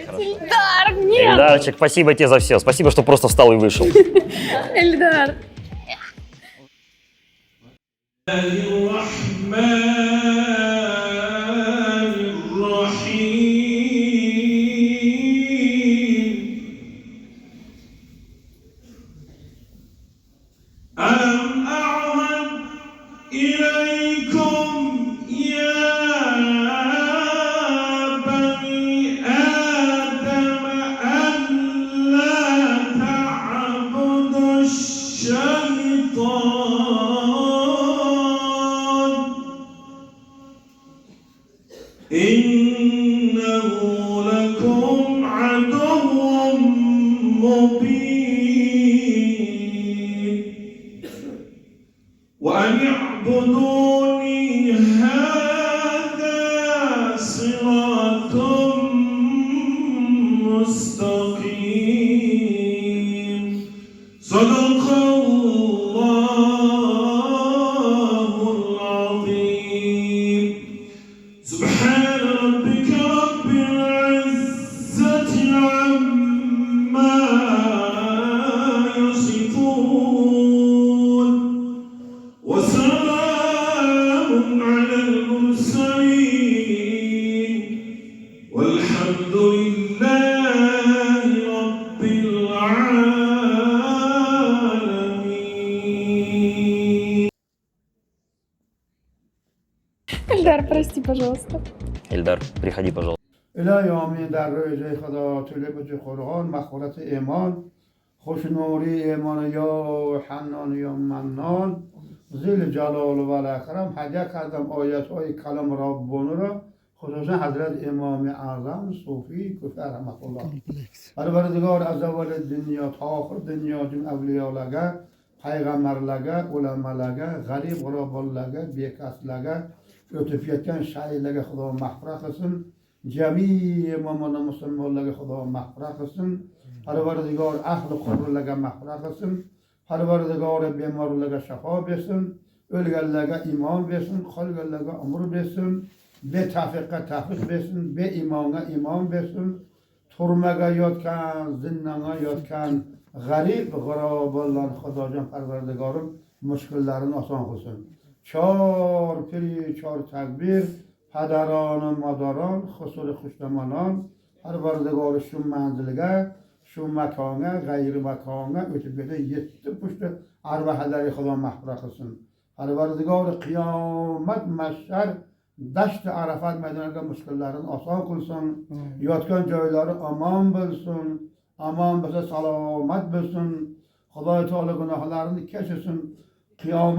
Хорошо. Эльдар, нет! Эльдарчик, спасибо тебе за все. Спасибо, что просто встал и вышел. Эльдар. الرحمن الرحيم ألم أعهد إليكم يا بني آدم أن لا تعبدوا الشيطان إنه لكم عدو مبين وأن اعبدوني هذا صراط مستقيم صدق الله العظيم سبحان ربك رب العزة عما يصفون وسلام على المرسلين والحمد لله رب العالمين Эльдар, прости, пожалуйста. Эльдар, приходи, пожалуйста. الهی آمین در روزه خدا طلبت قرآن مغفرت ایمان خوشنوری ایمان یا حنان یا منان زیل جلال و اکرم هدیه کردم آیت های کلام ربانی را خصوصا حضرت امام اعظم صوفی کفر رحمت الله پروردگار از اول دنیا تا آخر دنیا جم اولیاlarga payg'ambarlarga ulamolarga g'arib g'urobollarga bekaslarga o'tib ketgan shahidlarga xudo mag'firat qilsin jami mo'min musulmonlarga xudo mag'firat qilsin parvardigor ahli qubrlarga mag'firat qilsin parvardigor bemorlarga shafo bersin o'lganlarga iymon bersin qolganlarga umr bersin betavfiqqa tavfiq bersin beimonga iymon bersin turmaga yotgan zindonga yotgan g'arib g'urobollarni xudojon parvardigorim mushkullarini oson qilsin chor piri chor takbir padaroni modaron husuri xushdamonon parvardigori shu manzilga shu makonga g'ayri makonga o'tib ketgan yetti pushti arvahalarga xudo mag'firat qilsin parvardigori qiyomat mahshar dashti arafat maydoniga mushkullarini oson qilsin yotgan joylari omon bo'lsin omon bo'lsa salomat bo'lsin xudo taolo gunohlarini kechirsin qiyomat.